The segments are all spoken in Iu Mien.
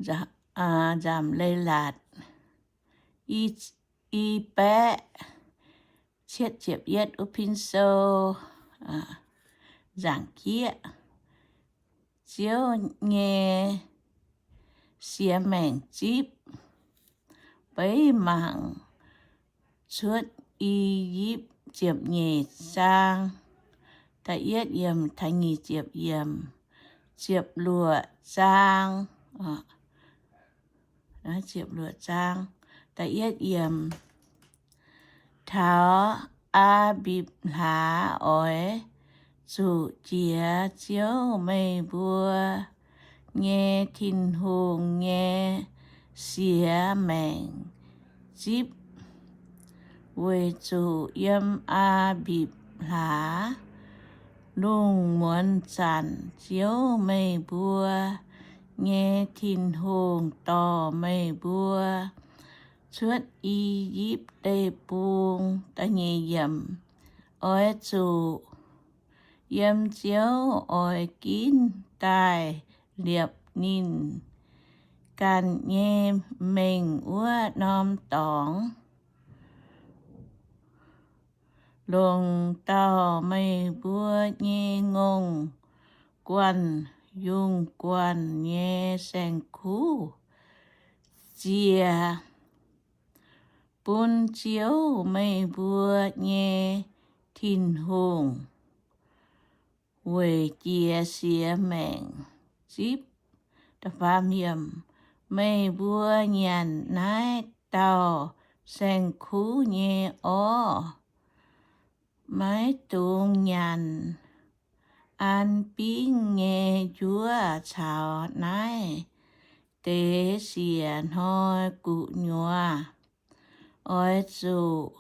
nza- aa, nzamc leiz-latc i, i baeqv cietv ziepc yietv wuov pin sou, aa, nzaangc jieqv, Ziouv nyei siex maengc zipv. Beiv mangc Cuotv I^yipv ziepc nyeic zaang, da'yietv yiemc taux nyic ziepc yiemc, ziepc luoqc zaang, ziepc luoqc zaang, da'yietv yiemc. Taux Aa^mbipc hlaax oix zuqc jiex Ziouv, meih mbuo nyei Tin-Hungh, nyei siex maengc zipv, weic zuqc yiem Aa^mbipc hlaax lungh muonz zanc Ziouv, meih mbuo nyei Tin-Hungh, dorh meih mbuo cuotv I^yipv Deic-Bung. Oix zuqc yiem Ziouv oix ginv daaih liepc ninh ganh nyei mengh wuov norm dorngx, longc dauh meih mbuo nyei ngongh guanh, yungh guanh nyei saeng-kuv, ziec bun Ziouv, meih mbuo nyei Tin-Hungh, weic jiex siex maengc zipv. Meih mbuo nyanc naaiv dauh saeng-kuv nyei orv. Maiv dungx nyanc an bingv nyei njuov caux naaiv deix siec hnoi gu'nyuoz. Oix zuqc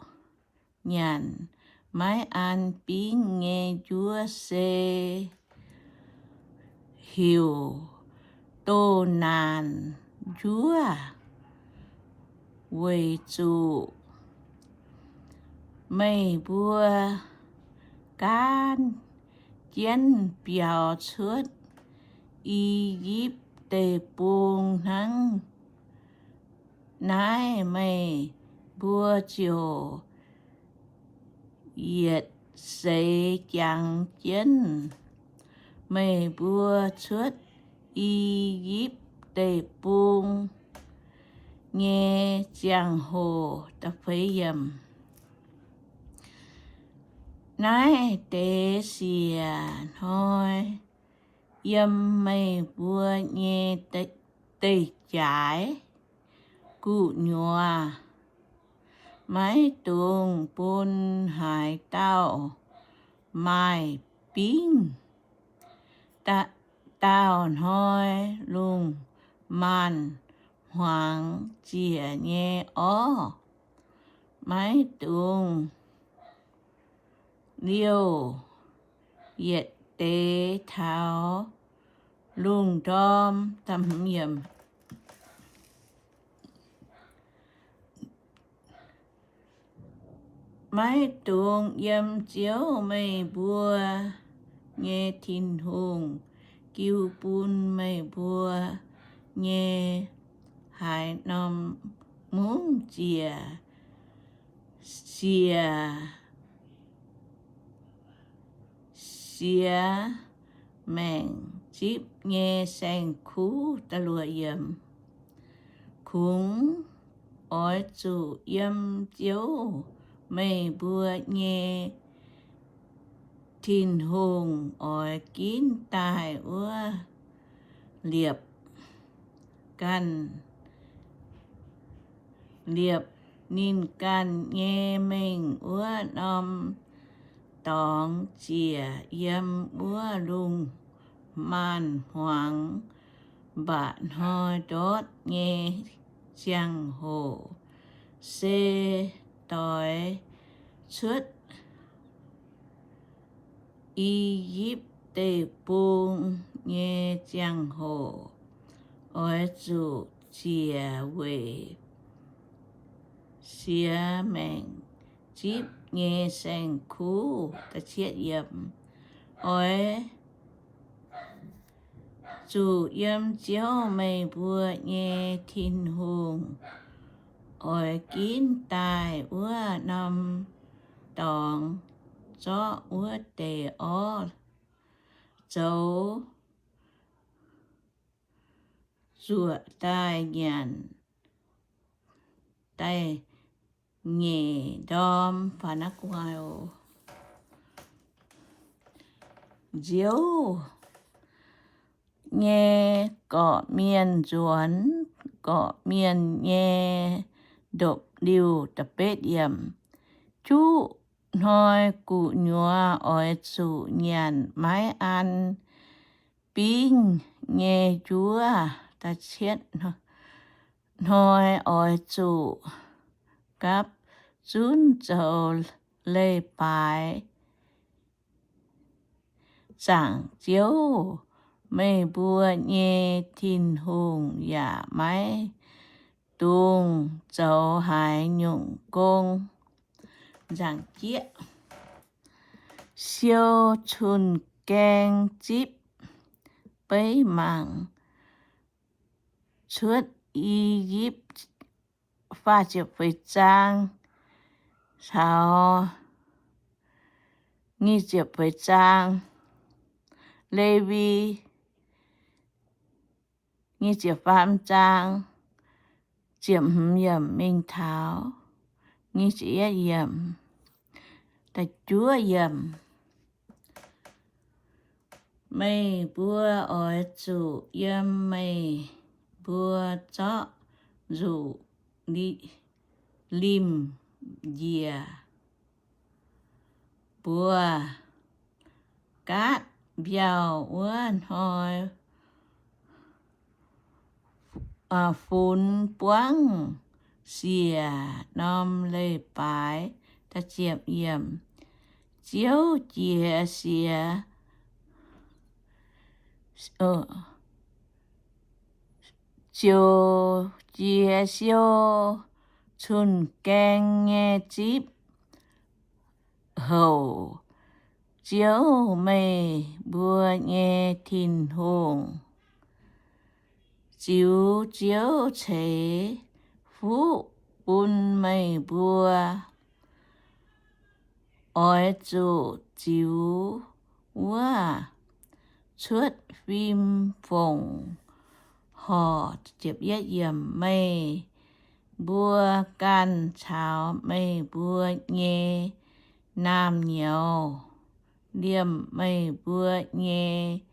nyanc maiv an bingv nyei njuov se heuc doh naanc njuov, weic zuqc meih mbuo gaanv jienv biaux cuotv I^yipv Deic-Bung hnangv. Naaiv meih mbuo ziouc yietc seix jangx jienv meih mbuo cuotv I^yipv Deic-Bung nyei ziangh hoc. Naaiv deix siec hnoi yiem meih mbuo nyei deic-jaaix gu'nyuoz, maiv dungx bun haaix dauh maaih bingv. Daauh hnoi lungh maanz-hmuangx ziec nyei orv, maiv dungx liouh yietc deix taux lungh ndorm. Maiv dungx yiem Ziouv, meih mbuo nyei Tin-Hungh, jiu bun meih mbuo nyei haaix norm mungv ziec, siec siex maengc zipv nyei saeng-kuv. Kungx oix zuqc yiem Ziouv, meih mbuo nyei Tin-Hungh, oix ginv daaih wuov liepc ganh, liepc ninh ganh nyei mengh wuov norm dorngx ziec yiem wuov lungh maanz-hmuangx mba'hnoi ndortv nyei ziangh hoc, se doix cuotv I^yipv Deic-Bung nyei ziangh hoc. Oix zuqc ziec weic siex maengc zipv nyei saeng-kuv. Oix Zuqc yiem Ziouv, meih mbuo nyei Tin-Hungh, oix ginv daaih wuov norm dorngx zorqv wuov deix orv zoux zuoqc daaih nyanc daaih nyeic ndorm. Nziouv nyei gorqv-mienh nzuonx gorqv-mienh nyei ndopv-liuh. Juqv hnoi gu'nyuoz oix zuqc nyanc maiv an bingv nyei njuov. Hnoi oix zuqc gapv zunv zoux leiz-baaix zaangc Ziouv, meih mbuo nyei Tin-Hungh, yaac maiv dungx zoux haaix nyungc gong. Siou cun-gaeng zipv beiv mangc. Cuotv I^yipv faah ziepc feix zaang caux nyic ziepc feix zaang, Lewi nyic ziepc faam zaang, ziepc hmz yiemc mingh taux nyic ziepc yietv yiemc. Da'juov yiemc. Meih mbuo oix zuqc yiem meih mbuo zorqv nzuqc limh njiec mbuox gaatv mbiauh wuov hnoi funx buangv siec norm leiz-baaix. Ziouv jiex siec, ziouc jiex siou cun-gaeng nyei zipv houc Ziouv, meih mbuo nyei Tin-Hungh. Ziux Ziouv ceix fuqv bun meih mbuo. Oix zuqc ziux wuov cuotv fim fongc horc. Meih mbuo ganh caux meih mbuo nyei naamh nyouz, liemh meih mbuo nyei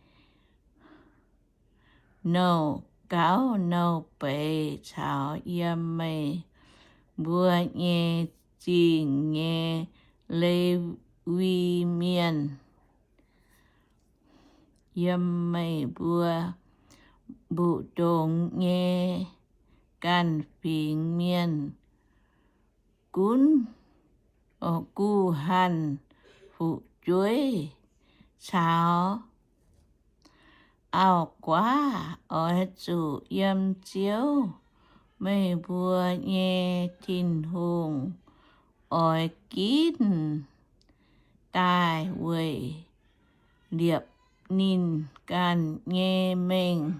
nouh gauv nouh beiz caux yiem meih mbuo nyei zingh nyei Lewi Mienh, yiem meih mbuo mbu'ndongx nyei ganh fingx mienh gunv guh hanh fu'jueiv caux auv-guaav. Oix zuqc yiem Ziouv, meih mbuo nyei Tin-Hungh, oix ginv daaih weic liepc ninh ganh nyei mengh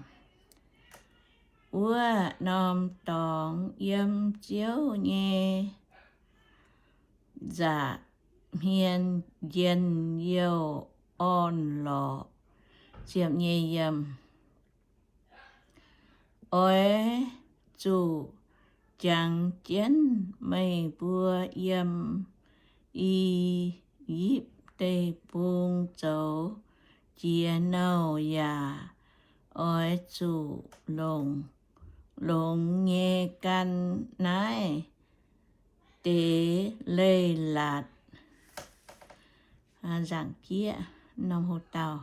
wuov norm dorngx. Yiem Ziouv nyei nza'hmien njien-youh orn-lorqc. Oix zuqc jangx jienv meih mbuo yiem I^yipv Deic-Bung zoux jiex nouh, yaac oix zuqc longx, longx nyei gan naaiv deix leiz-latc. Nzaangc jieqv, norm hoc dauh,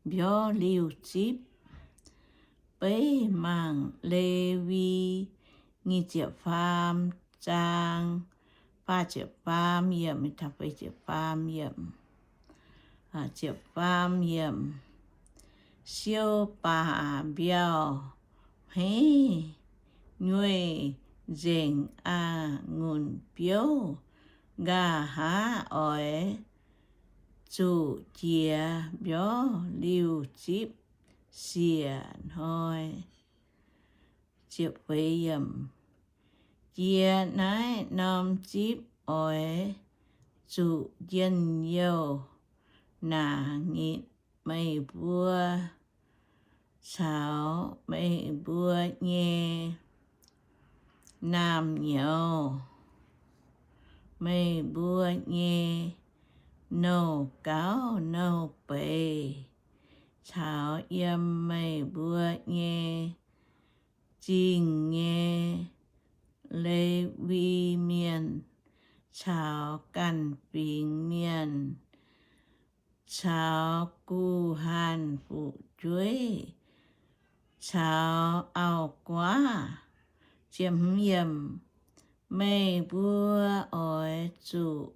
mbiorv liuh zipv beiv mangc Lewi nyic ziepc faam zaang, faah ziepc faam yiemc, feix ziepc faam yiemc, ziepc faam yiemc. Siou baac mbiauh hmeiv nyueih nzengc a'ngunc biouv, nqa'haav oix zuqc jiex mbiorv liuh zipv. siec hnoi. Jiex naaiv norm zipv oix zuqc njien-youh naaic nitv meih mbuo caux meih mbuo nyei naamh nyouz, meih mbuo nyei nouh gauv nouh beiz, caux yiem meih mbuo nyei zingh nyei Lewi Mienh, caux ganh fingx mienh, caux guh hanh fu'jueiv, caux auv-guaav. Meih mbuo oix zuqc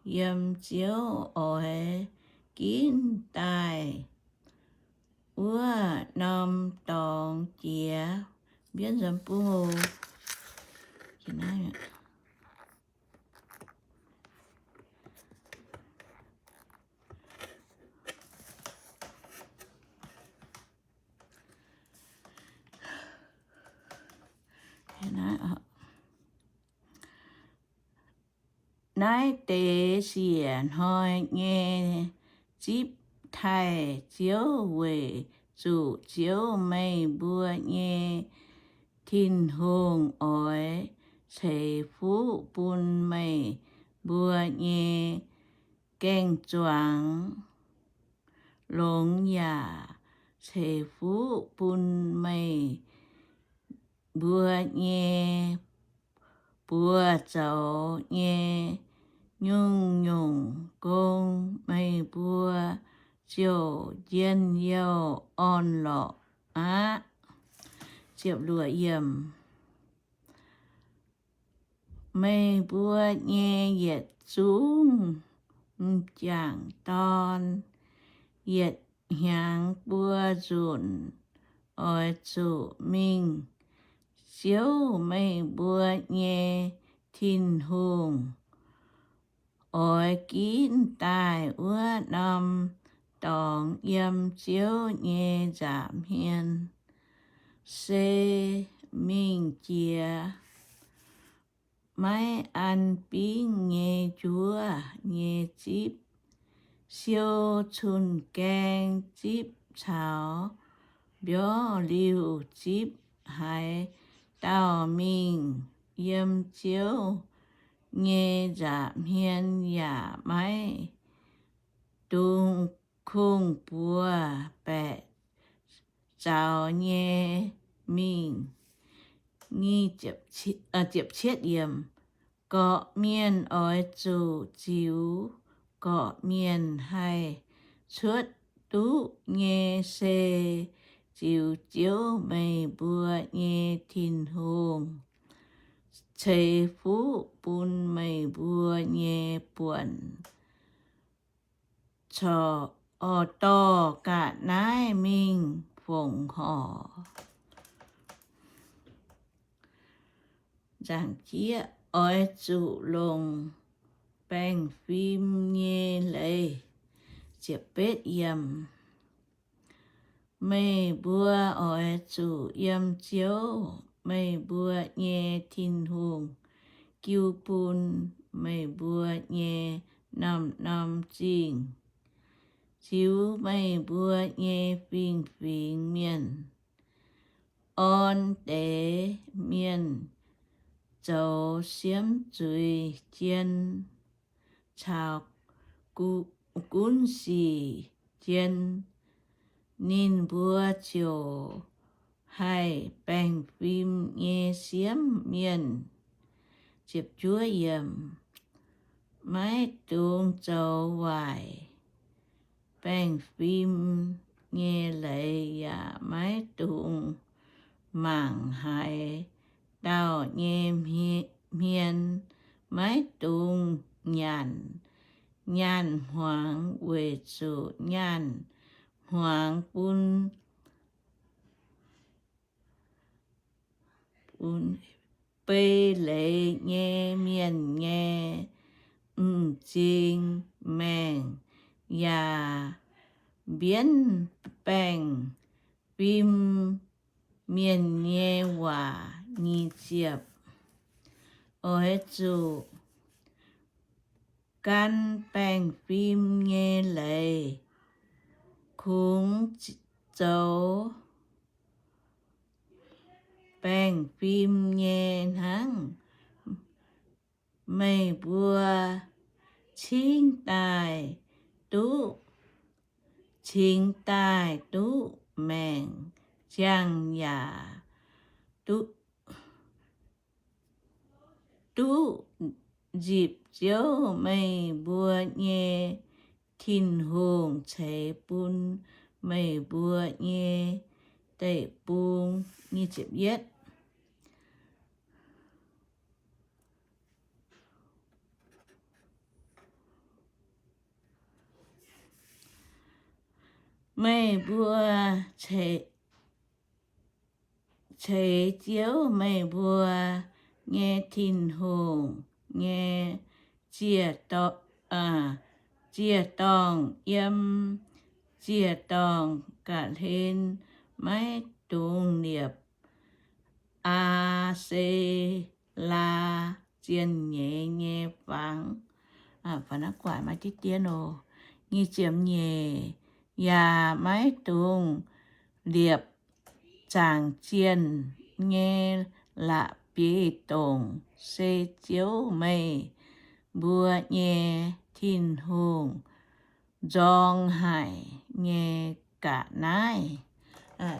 yiem Ziouv oix ginv daaih wuov norm dorngx jiex. Mbienv nzuonx bung oc. Naaiv deix siec hnoi nyei zipv taaih Ziouv weic zuqc Ziouv, meih mbuo nyei Tin-Hungh, oix ceix fuqv bun meih mbuo nyei gaeng-zuangx longx yaac ceix fuqv bun meih mbuo nyei buoz zoux nyei nyungc-nyungc gong, meih mbuo ziouc njien-youh orn-lorqc aqv. Meih mbuo nyei yietc zungv m'jangc dorn, yietc hnyangx buo nzunc, oix zuqc mingh Ziouv, meih mbuo nyei Tin-Hungh, oix ginv daaih wuov norm dorngx yiem Ziouv nyei nza'hmien, se mingh jiex maiv an bingv nyei njuov nyei zipv, siou cun-gaeng zipv caux mbiorv liuh zipv, haaix dauh mingh yiem Ziouv nyei nza'hmien yaac maiv dungx kungx-buoz baeqc zaux nyei mingh. Gorqv-mienh oix zuqc ziux gorqv-mienh haih cuotv duqv nyei, se ziux Ziouv, meih mbuo nyei Tin-Hungh, ceix fuqv bun meih mbuo nyei buonc, corc dorh ga'naaiv mingh fongc horc. Nzaangc jieqv, oix zuqc longc baengh fim nyei leiz. Meih mbuo oix zuqc yiem Ziouv, meih mbuo nyei Tin-Hungh, jiu bun meih mbuo nyei norm-norm zingh, ziux meih mbuo nyei fingx-fingx mienh, orn deix mienh zoux siemv zuiz jien caux gunv sic jien, ninh mbuo ziouc haih baengh fim nyei siemv mienh. Maiv dungx zoux waaic baengh fim nyei leiz yaac maiv dungx mangc haaix dauh nyei hmien. Maiv dungx nyanc nyaanh hmuangx, weic zuqc nyaanh hmuangx bun beiv leiz nyei mienh nyei m'zing maengh yaac mbienv baengh fim mienh nyei waac. Nyic ziepc. Oix zuqc gan baengh fim nyei leiz, kungx zoux baengh fim nyei hnangv. Meih mbuo cingx daaih duqv, cingx daaih duqv maengc, ziangh yaac duqv, duqv nzipc Ziouv, meih mbuo nyei Tin-Hungh, ceix bun meih mbuo nyei deic-bung. Meih mbuo ceix, ceix Ziouv, meih mbuo nyei Tin-Hungh, nyei ziec-dorngh, ziec-dorngh yiem ziec-dorngh ga'hlen, maiv dungx liepc Aa^se^laa zienh nyeiz nyei fangx. Nyic ziepc nyeic, yaac maiv dungx liepc zaangc zienh nyei la'bieiv-dongc, se Ziouv, meih mbuo nyei Tin-Hungh, nzorng haic nyei ga'naaiv.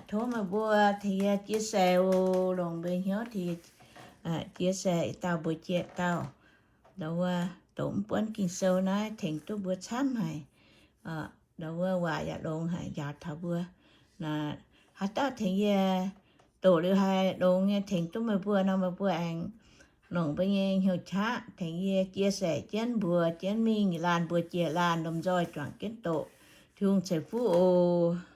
Tov meih mbuo tengx yie chia sẻ oc, longc mbuo hnyouv tengx yie chia sẻ, yietc dauh mbuox jiex dauh. Ndau wuov doqc mv buonv Ging-Sou naaiv tengx duqv mbuo camv haic. Ndau wuov waac yaac longx haic, njaaux taux mbuo. Haaix dauh tengx yie doqc liuz haiz longx nyei tengx duqv meih mbuo nor, meih mbuo aengx longc mbuo nyei hnyouv qaqv tengx yie chia sẻ jienv, mbuox jienv mingh, laanh mbuox jiex laanh, lomh nzoih juangc jienv doqc. Tin-Hungh ceix fuqv oc.